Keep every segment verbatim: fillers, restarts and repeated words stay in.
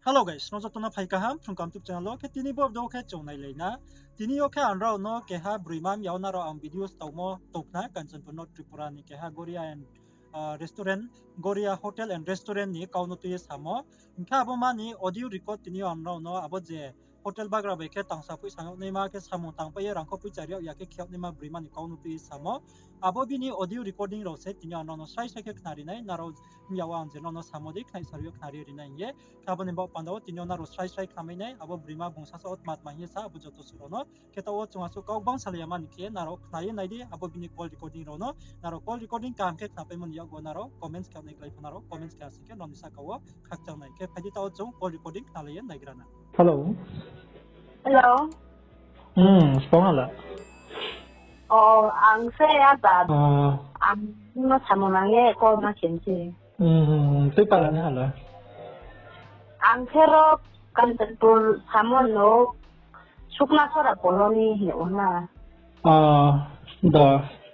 Hello guys, nrao joto no phai kaham Phrung Kaham YouTube channel wo. Khe tini bo video khe chung nailai na. Tini yo khe ang nrao no keha broima mya wo nrao ang video staomo tongkhna Kanchanpur North Tripura ni keha Goria and, ah, restaurant, Goria Hotel and Restaurant ni kau no tui ye samo. Hing khe abo ma ni audio record tini yo ang nrao no abo je hotel bagra bai khe tangsa phoih sa yag naima khe samung tangpai ye rangkho poicha ri yag ya khe khe yag naima broima ni kau no tui ye samo. Abo bini audio recording rao se tini yo ang nrao no srai srai khe khnari nai, nrao mya wo ang je nrao no samo dei khnaisa ri yo khnari ri nai hing ye. Khe abo ni baoh panda wo tini yo nrao srai srai khnamai nai, abo broima bung sasa wo tma tma hing ye sa abo joto suh rao no. Khe taoh wo chung asuh kau gbang salai ya mani khe nrao khna ye nai di, abo bini call recording rao no. Nrao call recording kaham khe khnapaimo ni yakgu nrao comments khe nai klái pho nrao comments khe asing khe nrao ni saka wo khakchang nai. Khe phai di taoh wo chung call recording khnalai ye naigra na. Hello. Hello. Hmm, sbo hala? O, ang se ya ta. O. Ang no samung nang ye call ma khe se. Hmm, tui para ni hala? Ang khe ro Kanchanpur samo no Sukna Sora colony hing ou na. O, do,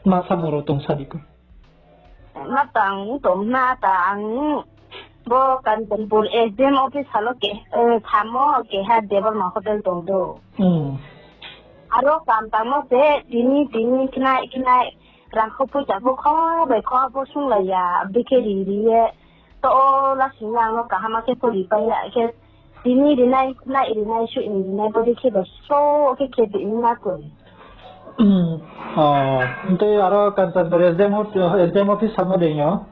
ma samung rao tong sa di ko. Ma tang tong na ta ang bo Kanchanpur S D M office salo ke, eh, samo keha Debbarma Hotel tong do. Hmm. Aro kam tangmo se tini tini khnai khnai rangkho poicha pho kho bai kho pho sunglai ya, bikhe ri ri ye. To o lasing ye ang no kaham khe pho ri pai ya khe tini rinai, nai rinai, suh ni rinai, bodei khe bai so khe khe di na koi. Hmm. O, tei aro Kanchanpur S D M hot-, S D M office samo dei yo?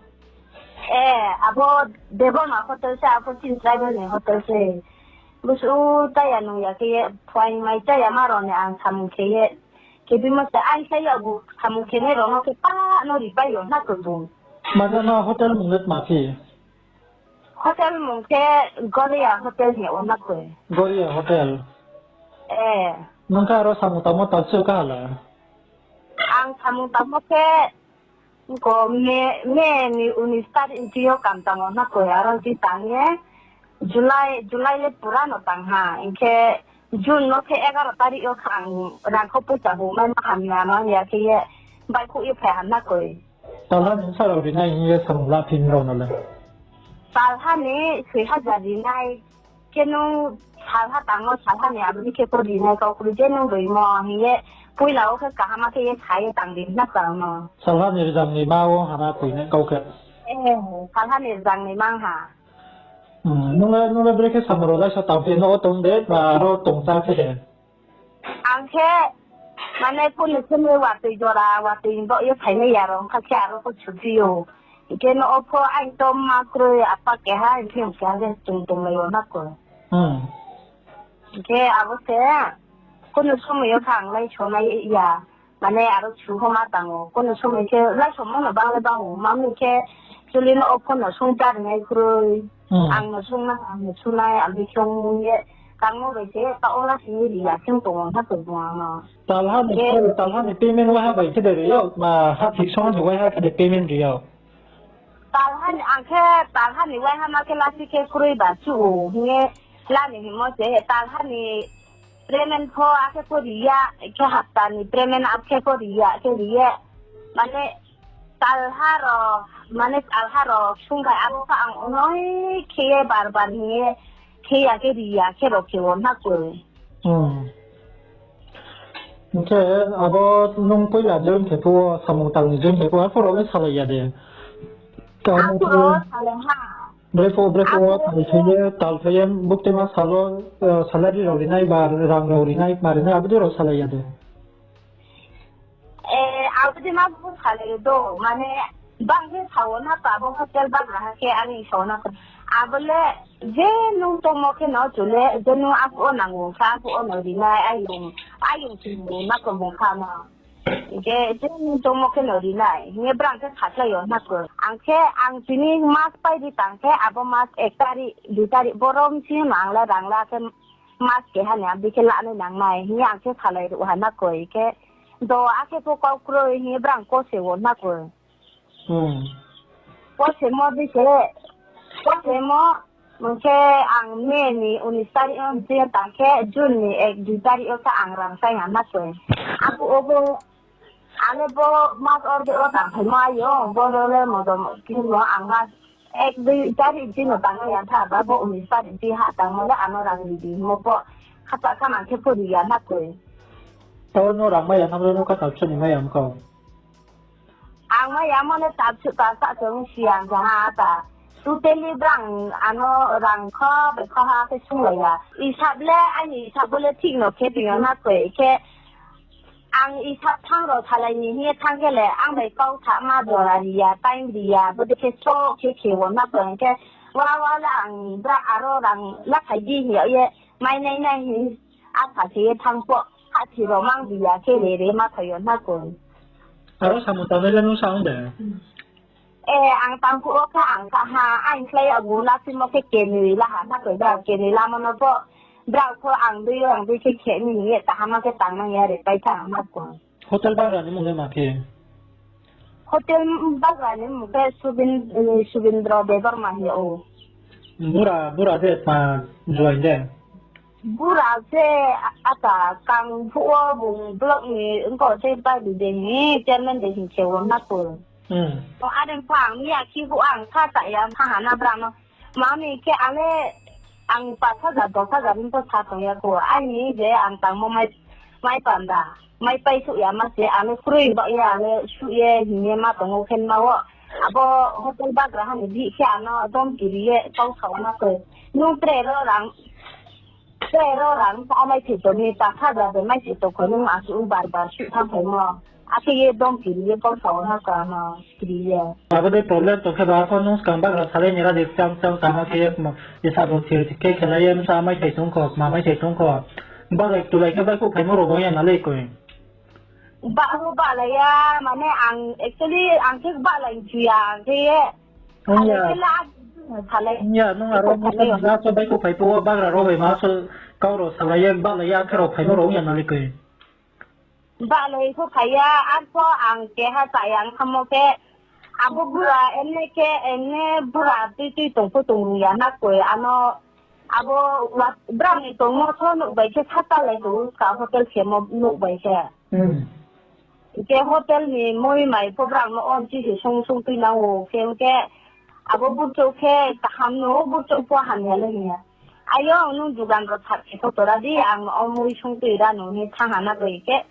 Eh, abo Debbarma Hotel se, abo chini tribal ni hotel se. Busu chaya nung ya khe ye, phuaing mai chaya ma rao ni ang samung khe ye. Khe bimo se ai sa ya bu samung khe nai rao no khe pa no ri pai yo na koi bung. Maja no hotel mung le tma phi? Hotel mung khe Goria Hotel hing ou na koi. Goria Hotel? Eh. Nung khe aro samung tangmo tal se ka hala? Ang samung tangmo khe, ko May, May ni unis tarik ni yo kam tang ou na koi, aro ti tang ye, July, July le pura no tang ha, hing khe June no khe egaro tarik yo khe ang rangkho poicha bu mai ma hamya ma hamya khe ye, baihkhouh ye phai ha na koi. Talha ni bsa rao rinai hing ye samung la phi rao no le? Talha ni soi hajar rinai, khe nung salha tang wo salha ni abo ni khe pho rinai kau kroi je nung boimo hing ye, poila wo khe kaham khe ye sa ye tang di na tang no. Salha ni rzang ni ma wo hana koi nai kau khe. Eh, salha ni rzang ni mang ha. Hmm, nung le, nung le brekhe samung rao laisa tang phi no o tong de, ba aro tong chá khe de? Ang khe, mane, kunu kunu watoi jora, watoi baoh ye phainai ya rao, ongkha khe aro pho suti ou. Hing khe no o pho aini to ma kroi, apa keha, hing khe hing khe hing khe chung tonglai ou na koi. Hmm. Hing khe abo se, kunu somoi yo khe ang lai sonai ya. Mane aro su pho ma tang ou. Kunu somoi khe lai somo no bang le bang ou. Ma mi khe chuli no o pho no sung ta rinai kroi. Hmm. Ang no sung na, ang no sunai, ang bi sung ye. Tangmo bai se, ta o la sini ri ya, sung tong ou, ha tong ou ang no. Talha ni, talha ni payment waiha bai khe de ri ou, ma ha fix song ni waiha khe de payment ri ou. Talha ni, ang khe talha ni waiha ma khe lasi khe kroi ba chu ou, hing ye la ni hingmo se, talha ni payment pho akhe pho ri ya, khe hapta ni payment akhe pho ri ya, khe ri ye. Mane, talha rao, mane talha rao sungkha abo khe ang onoi khe ye bar bar hing ye khe ya khe ri ya khe rao khe wo na koi. Hmm. Hing khe abo nung poila join khe phuh wo, samung tang ni join khe phuh, arphuh rao le salai ya de? Arphuh rao salai ha. Brephuh, brephuh wo tal thoi ye, tal thoi ye, buktui ma sal wo, eh, salary rao rinai ba rang rao rinai, ma rinai, abo dei rao salai ya de? Eh, abo dei ma bu salai do, mane, bang khe sa wo na koi, abo hotel bagra ha khe, ani sa wo na koi. Abo le, je nung tongmo khe no chu le, je nung arphuh wo nang ou kha, arphuh wo no rinai, ayong, ayong chini na koi bung kha no. Hing khe, je nung tongmo khe no rinai, hing ye brang khe sakhlai yo na koi. Ang khe, ang tini mas pai di tang khe, abo mas ek tarik, dui tarik, boro bsing no ang le rang la khe, mas keha ni abo dei khe lanai nangnai, hing ye ang khe salai ruh ha na koi khe, do akhe pho kau kroi, hing ye brang kose wo na koi. Hmm. Kosemo di se, kosemo, mung khe ang May ni unis tarik yo je tang khe June ni ek dui tarik yo khe ang rang sai ha na koi. Arphuh wo bo, ang le bo mas or de wo tang phaimo ayo, bo le modom kimo ang mas Ek dui tarik di no tangmai ya tha, ba bo unis tarik di ha tangmo le ano rang ri di hingmo pho, khata kha nang khe pho ri ya na koi. Tao no rang mai ya na, no kata chini mai ya kau. Ang mai ya mo ne tabsuh ta sa chong si ang jaha ta. Totally brang ano rang kho bai kho ha khe sunglai ya. Isab le, aini isab bo le thik no khe tong ya na koi khe. Ang isab thang ro salai ni hing ye thang khe le, ang bai kau tha ma jora ri ya, time ri ya, bo de khe so khe khe wo na koi khe. Wa wa le ang bra aro rang la khai di hing ya ye, mai nai nai hing. Asa khe ye thang pho, hathi ro mang di ya khe re re ma thoi yo na koi. Aro samung tangnai le nung sa ong de? Eh, ang tangphuh wo khe ang sa ha, ang khlai ya gu la simo khe kenoi la ha, na koi bra kenoi lamo no pho, bra pho ang dui yo, ang dui khe khe ni ye, kaham khe tang nang ya re, pai tha ang na koi. Hotel bagra ni mung le ma khe? Hotel bagra ni mung khe Subin-, eh, Subindro Debbarma hing ya o. Bura, bura de pa join de? Bura se a-, ata kang phuh wo bung block ni wngkha se bai de ni chairman de hing se wo na koi. Hmm. O are pha ang miya khi phuh ang sa ta ya pha ha na bra no. Mami khe ang le ang pas hajar dos hajar ni pho sa tong ya kho. Aini je ang tangmo mai, mai panda, mai pai suh ya ma se, ang le kroi ba ya, ang le suh ye hing ye ma tong o khe ma wo. Abo hotel bagra ha ni bihih khe ano dom kiri ye kau sa o na koi. Nung tre ro rang Tre ro rang sa mai thei tong ni, pas hajar de mai thei tong kho nung asuh bar bar suh thang phaimo. Akhe ye dom kiri ye kau sa o na ka no kiri ye. Abo de problem tong khe ba kho nung skang bagra salai ni ra de chang chang tama khe ye kma isa bo thir khe khelai ye msa mai thei tong kho, kma mai thei tong kho. Bagra tulai khe bai kho phaimo ro bo ya na le koi. Ba ho ba lai ya, mane ang actually ang khe ba lai chu ya, ang khe ye. Ong ya. Ang khe la salai. Ong ya, nung aro khe msa salai ya. Msa so bai kho phai phuh wo bagra ro bai ma so kau ro salai ye, ba lai ya, ang khe ro phaimo ro ong ya na le koi. Ba lai kho phai ya, arpho ang keha sa ya, ang khamo khe. Abo bura, emne khe, emne bura tui tui tong pho tong ru ya na koi, ano, abo wa-, brang ni tongmo so nuh bai khe sata lai tong ka hotel khemo nuh bai khe. Hmm. Khe hotel ni moi mai pho brang no on chi se song song tui nang o, khe, khe, abo burchouh khe kaham no, burchouh pho hamya le hing ya. Ayong, nung dugan ro thak khe pho tora di, ang o mui song tui ra nung ni thang ha na bai khe.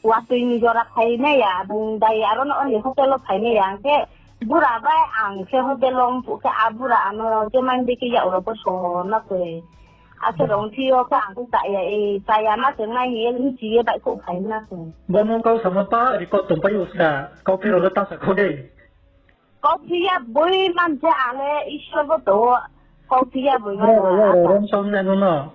Watui ni jora phai nai ya, bung dai aro no oni hotel wo phai nai ya, ang khe bura bai ang khe hotel wo ong phuh khe a bura ano je man de khe yak ro pho so na koi. Akhe rong thi yo khe ang khe cha ya, e, cha ya ma se nai hing ye, mchi ye bai kho phai na koi. Bo nung kau samo pa record tong pai o ska, kau phi ro le ta sa kho de. Kau phi ya boi man se ale Isor bo to. Kau phi ya boi man. Ro, ro, ro, rom song ne nung no.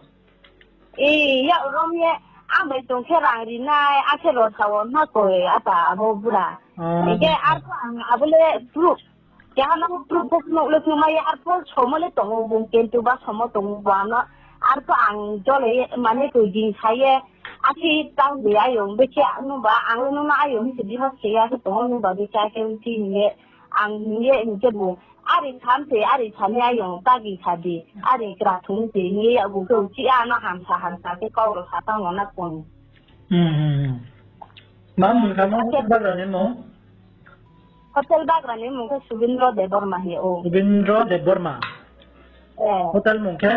E, ya rom ye, ang bai tong khe rang ri nai, akhe ro sa o na koi, ata abo bura. Oh. Hing khe arpho ang abo le proof. Keha no proof pho phnuh le phnuh mai ye, arpho somo le tong o bung, kintu ba somo tong o bo ano. Arpho ang jole ye, mane koi din sa ye, akhe tang de ayong, bekhe nung ba, ang le nung no ayong hing se di ma se ya, akhe tong o nung ba bekhe akhe uti hing ye. Ang hing ye hing khe bung, ari tham se, ari tham ye ayong, tagi sa di, ari kra thung se, hing ye yakgu khe uchih ano hamsa hamsa khe kau ro sa tang no na koi. Hmm, hmm, hmm. Ma mung kha mo hotel bagra ni mung? Hotel bagra ni mung khe Subindro Debbarma hing o. Subindro Debbarma. Eh. Hotel mung khe?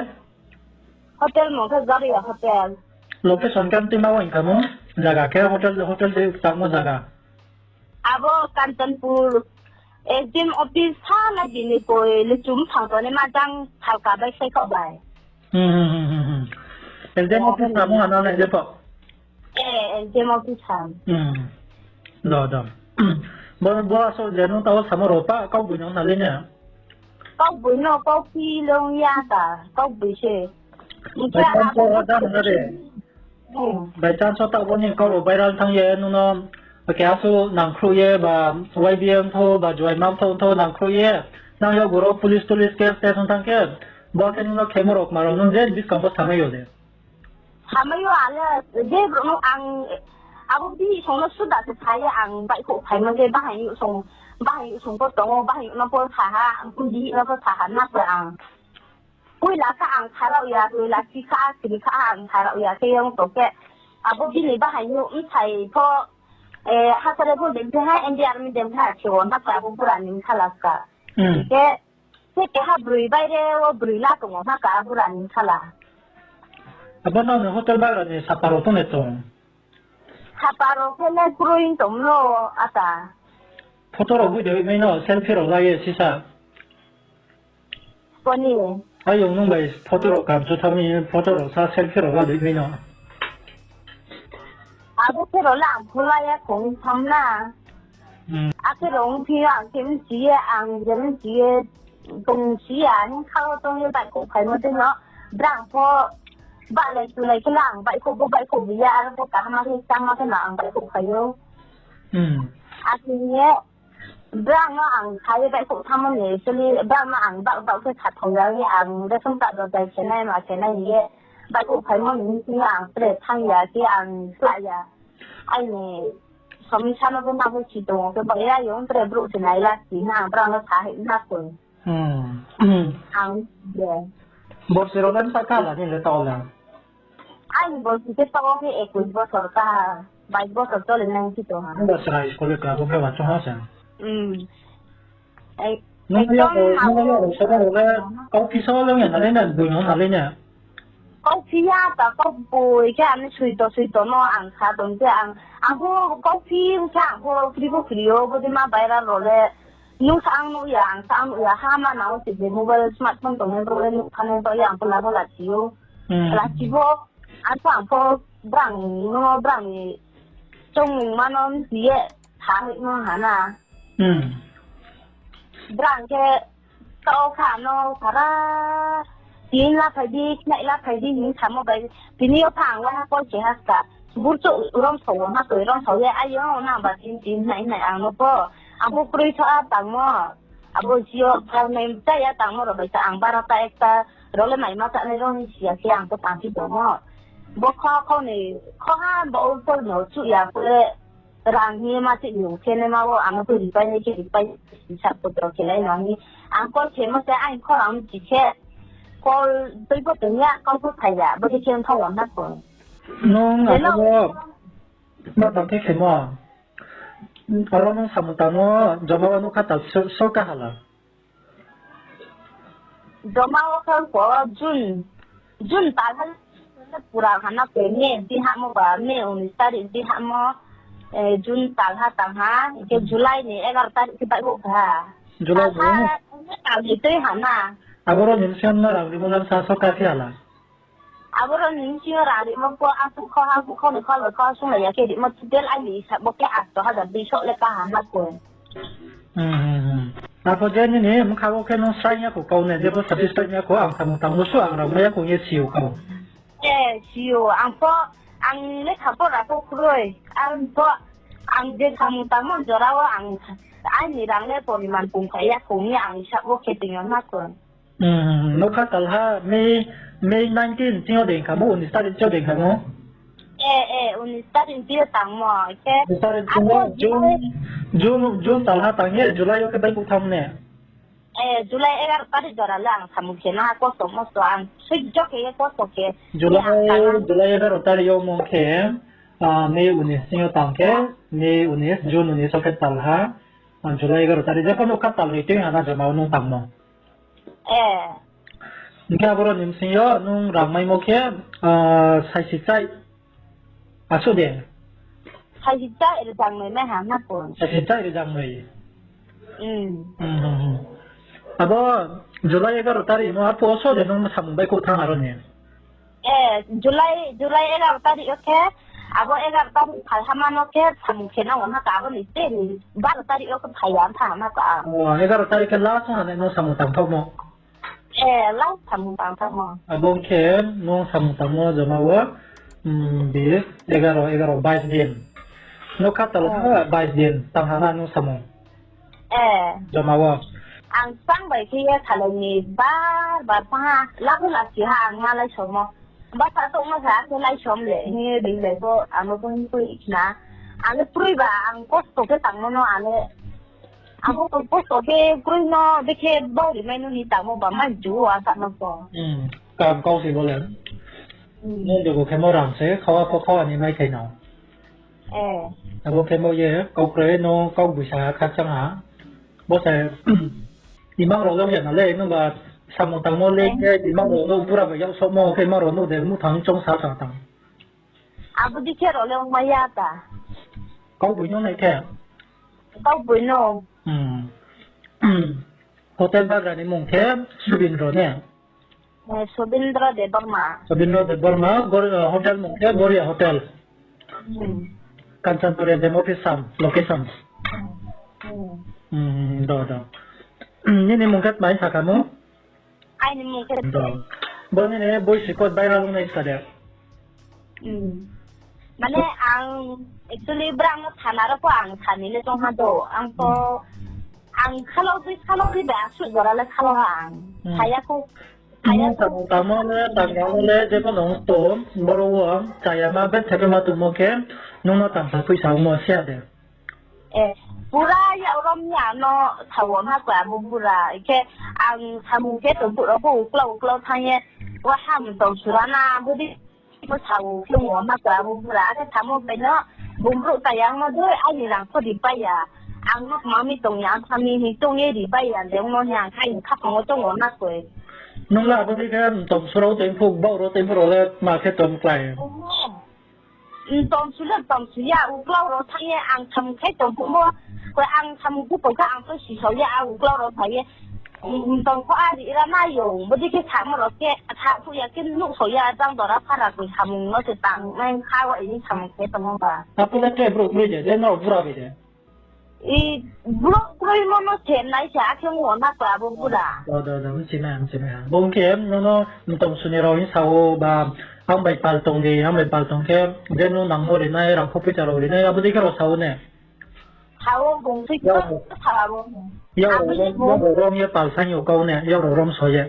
Hotel mung khe Zoria Hotel. Location khe tui ma wo hing kha mo? Zaga khe hotel, hotel de tangmo zaga. Abo Kanchanpur S D M office ha na bini koi le chum thang to ne ma jang salka bai sai kho bai. Hmm, hmm, hmm, hmm, hmm. S D M office na mo hana na je pho. Eh, S D M office ha. Hmm. Do, do. Bo, bo aso je nung tao samo ro pa, kau bui nung na le ne? Kau bui no, kau phi long ya ta, kau bui se. By chance so ha da na de. Hmm. By chance so ta bo ni kau ro viral thang ye nung no, ke aso nang khru ye ba Y B M tho ba Juaima tho tho nang khru ye. Nang yo guro police tolis case test thang khe. Bo khe nung no khemo rok ma rok nung je biskang bo samai yo de. Samai yo ale, je bro no ang, abo bihih song no suda se sa ye ang baihkhouh phaimo je bahai ni song, bahai ni song pho tong o, bahai no pho sa ha, bihih no pho sa ha na se ang. Poila kha ang sa rao ya, poila si kha, siri kha ang sa rao ya, khe yong tong khe. Abo bini bahai ni bsai pho, eh, hasare pho dem khe ha, N D R M dem khe ha, se o na khe abo bura ni bsala ska. Hmm. Khe, Se keha broi baire wo broi la tong o ha ka bura ni sala. Abo nang ni hotel bagra ni sapa rao tong ne tong? Sapa rao khe le kroi tong no ata. Photo rao boi de mai no selfie rao la ye sisa. Koni. Ayong nung bai photo rao kam chu thami photo rao sa selfie rao la de mai no. Abo khe rao la ang phula ya khong tham na. Hmm. Akhe rao ong phi ang khe mchi ye ang je mchi ye tong si ya ni kha wo tong ye bai ko phai mo de no. Brang pho ba lai tu lai khe la ang bai ko bo bai ko bi ya aro pho kaham ma khe chang ma khe no ang bai ko phai yo. Hmm. Akhe ye Brang no ang kha ye baihkhouh thanngmo ni, actually, brang no ang baoh baoh khe khathong ya ye ang ration card rao jai khe nai ma khe nai hing ye baihkhouh phaimo ni hing ye ang tre thanng ya khe ang sla ya. Aini somisa no bo nabo si tong o khe bai ya yong tre brouh se nai la si na ang brang no sa hih na koi. Hmm. Ang de. Borsi rao le bsa kha la ni le tao la. Aini borsi khe tao khe ekush bosor kaha, bais bosor chole nai si tong ha. Bo chrai school le kabo khe wa chong ha se. Hmm. Ai, nung ya ekdom ko, nung ya ko, sa ko le, kau phi sa le nalai na, bui no nalai na. Kau phi ya ta, kau bui khe ani suito, suito no ang sa tong khe ang, ang pho kau phi khe ang pho kri bo kri yo, bo de ma viral rao le, nung sa ang nuh ya, ang sa ang nuh ya, ha ma nang o si de mobile smartphone tongnai brouh le nuh thanai ba ye ang pho la bo la si yo. Hmm. La si bo, ang pho, ang pho brang, no brang ni chongmung ma no si ye, ha hih no ha na. Hmm. Brang khe, tao kha no sara, tin la phai di, khnai la phai di, hing samo bai, tini yo pha ang wa ha kol se ha ska. Burchouh rom sao wo, ha koi rom sao ye, ayo, nang ba tin tin nai nai ang no pho. Ang pho kroi tho a tangmo. Abo si yo, kar nai cha ya tangmo rao bai sa ang barota ekta, rao le mai ma cha nai rao ni si ya khe ang pho tang si tongmo. Bo kho, kho ni, kho ha, bo o pho no chu ya khe, rang hing ye ma se nung khe nai ma wo, ang no pho ripai nai khe ripai, hisab potro khe lai no hing. Ang kol khe mo se, ang kho ang chi khe, kol tui pho tong ya, kau pho phai ya, bo de khe ong thao ang na kho. Nung hello. Abo, ma tang khe khemo. Aro nung samung tangmo, joma wo nung kha ta so, so kaha la. Joma wo khe ko June, June tal ha pura ha na khe May di hamo ba, May unis tarik di hamo, eh, June tal ha tang ha, hing khe July ni egaro tarik khe baihkhouh kha. July ni? Tal ha, tal ni tui ha na. Aboro ni bsing yo rang rimo lam sa so ka phi hala. Aboro ni bsing yo rang rimo pho, asuk kho, asuk kho ni kho, kho sung ya khe rimo total aini hisab bo khe asto hajar dui so le kaha na khe. Hmm, hmm, hmm. Apho je nini bkha wo khe nung srai ya kho kau ne, jebo satisfy ya kho, ang samung tangmo su ang rang mai ya kho ye si ou kau. Eh, si ou, ang pho, ang le kha pho ra pho kroi, ang pho, ang je samung tangmo jora wo ang, aini rang le poriman pung kha ya kho ye ang hisab bo khe tong yo na khe. Hmm, nokha talha May, May nineteen ching yo dei kha mo, unis tarik ching yo dei kha mo? Eh, eh, unis tarik ching yo tangmo, khe. Unis tarik ching yo, June, June, June talha tang ye, July yo khe baihkhouh thanng ne? Eh, July egaro tarik jora le ang samung khe na, kosto mosto ang sojjo khe ye kosto khe. July, July egaro tarik yo mo khe, ah, May unis ching yo tang khe, May unis, June unis yo khe talha, ah, July egaro tarik, jepho nokha talroi tui ha na joma wo nung tangmo. Eh. Hing khe aboro ni bsing yo nung rang maimo khe, ah, saisi chai. Asuh de? Saisi chai rijang noi mai ha na pho. Saisi chai rijang noi. Hmm. Hmm, hmm, hmm. Abo July egaro tarik no aphuh wo so de nung samung baihkhouh thanng aro ni? Eh, July, July egaro tarik yo khe, abo egaro tarik phalhama no khe samung khe nang o na ka, abo ni tei ni baro tarik yo khe phai ya thanng na ka. Oh, egaro tarik khe last ha nai no samung tangthaohmo. Eh, last samung tangthaohmo. Abo khe nung samung tangmo joma wo, hmm, bis, egaro, egaro, bais din. Nokha talha bais din tang ha na nung samung. Eh. Joma wo. Ang skang bai khe ye salai ni bar bar thanng ha, labu lasi ha ang ma lai somo. Basa tongma sa khe lai som le, hing ye ring lai bo, ang no bo hing koi khna. Ang le proi ba, ang kosto khe tangmo no, ang le. Ang bo kosto khe kroi no, bekhe bau ri mai no ni tangmo ba, mai ju a sa no bo. Hmm, kam kau se bo le. Hmm. Nung de bo khe mo rang se, khawa pho khawa ni mai thai no. Eh. Abo khe mo ye, kau kroi no, kau buisa khakchang ha. Bo se, Imang rao le ya na le, nungba samung tangmo le khe imang rao no bura bai yak somo khe imang rao no de muhthang choung sa sa tang. Abo dei khe rao le ongmai ya ta. Kaugboino nai khe? Kaugboino. Hotel bagra ni mung khe Subindro ne? Subindro Debbarma. Subindro Debbarma, hotel mung khe Goria Hotel. Kanchanpur M D M office sam, location. Do, do. Nini mung khe tmai sa kha mo? Aini mung khe. Bo nini boisi kot baira lung nai sa de. Mane ang actually brang no thana ro pho ang sani le tong ha do. Ang to ang khalao tui khalao tui bai asuh jora le khalao ha ang. Saya kho. Tamo le, tamo le, jebo nung to, boro wo, chaya ma, bet theke ma tongmo khe, nung no tangsa phuisa ongmo siya de. Pura yak rom ya no, sao na koi abo bura, khe ang samung khe tong phuh rao pho uklau uklau thanng ye, wa ham tong sura na, bodi Bo sao khe ongmo ma koi abo bura, akhe samo bai no, bung brouh chaya ang no dei, aini rang pho ri pai ya. Ang no kma mi tong ya, ang sami hing tong ye ri pai ya, de ongmo hing ang khaini khaphang wo tong wo ma koi. Nung le abo dei khe mtom su rao tei phuh, bau rao tei phuh rao le ma khe tong klái. Mtom su le mtom su ya, uklau rao thanng ye ang samung khe tong phuh bo, koi ang samung khe tong khe ang to sisao ya, a uklau rao phai ye, mtom pho a ri ra nai yo, bodei khe samo rao khe, sa phuh ya khe nuhsao ya, jang dora phara koi samung no se tang nai kha wo ini samung khe tongmo ba. Apo le tre brouh kroi de, je nrao bura bai de. Brouh kroimo no se nai se, akhe ongmo na koi abo bura. Bung khe nono mtom su ni rao hing sao ba, ang bai pal tong di, ang bai pal tong khe, je no nangmo ri nai, rang pho poicha rao ri nai, abo dei khe rao sao ne. Sao bung tui khe sa abo. Yak rao rom ye pal saing yo kau ne, yak rao rom so ye.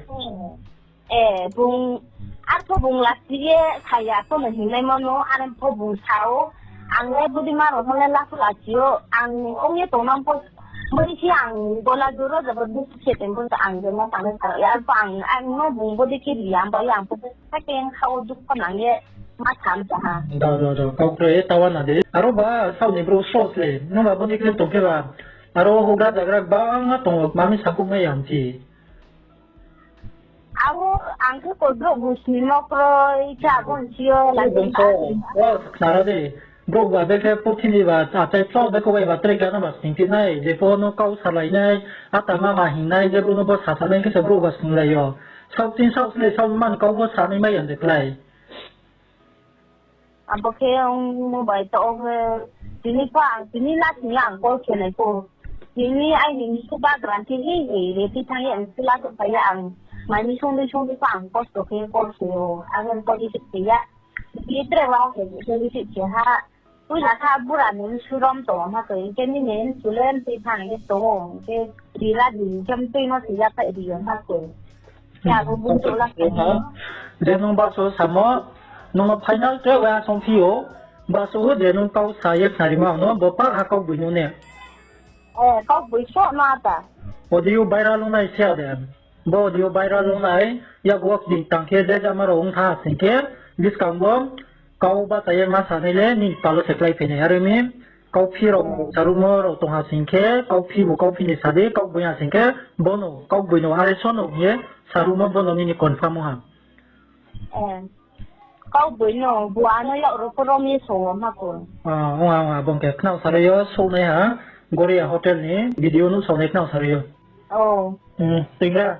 Bung, arpho bung lasi ye, saya pho no hingnaimo no, are pho bung sao, ang le bodei ma rao no le lasu lasi yo, ang ong ye tongnang pho, bodei khe ang gola joro jabardasti khe tong pho ang je ma tang le sa ya, arpho ang, ang no bung bodei khe ri ya, ang bai ang pho sa khe ang kha wo dukho nang ye, ma sam sa ha. Kau kre tawa na de. Aro ba saoh ni brouh source le, nung ba bodei khe tong khe ba, aro houhgra jagra bangma tong, mami sakhouh mai ya mchi. Abo ang khe koi brouh bung snimo kroi khe abo nsi yo. Bung khe, o, khna ra di. Brouh ba bekhe purthimbi ba achai phlao bekhe bai ba tre khe ano ba sning phi nai, jepho no kau salai nai, ata mama hing nai, je brouh no bo sasa nai khe se brouh ba snunglai yo. Saoh tin saoh snai saoh man kau bo sanai mai ya de klái. Abo khe ongmo bai taoh khe, tini pho ang tini last ni ang call khe nai pho. Tini aini msu bagra tini ni re tithang ye msu la phai ye ang. Mai ni sungdui sungdui pho ang kosto khe call khe ou. Ang call receive khe ya. Tini tre wa khe receive khe ha. Puila kha bura ni msu rom tong ha khe, hing khe nini msu le mtui phang ye tong ou, hing khe ri la di, hing khe mtui no se yaphai ri yo ha khe. Khe abo bung tong la khe ha. Je nung baso samo, nung no final tre wa songphi ou, baso wo je nung kau sa ye khnarima no, bo pah ha kaugboi no ne. Kaugboi soh no ata. Audio viral ong nai se ya de. Bo audio viral ong nai, yago wo kdi tang khe je jama rao ong tha sing khe, buskang bo, kau bachai ye ma sanai le, nini pal wo se kláiphai nai. Are mi, kauphi rao, sarumo rao tong ha sing khe, kauphi bu kauphi ni sa di, kaugboi ha sing khe, bono, kaugboi no, are sono hing ye, sarumo bono nini confirm ong ha. Kaugboi no, bu ano yak rao pho rom ye song wo ma khe. Ong ha, ong ha, bung khe khnao sarui yo, souhnai ha, Goria Hotel ni video nuhsaonai khnao sarui yo. Tingra.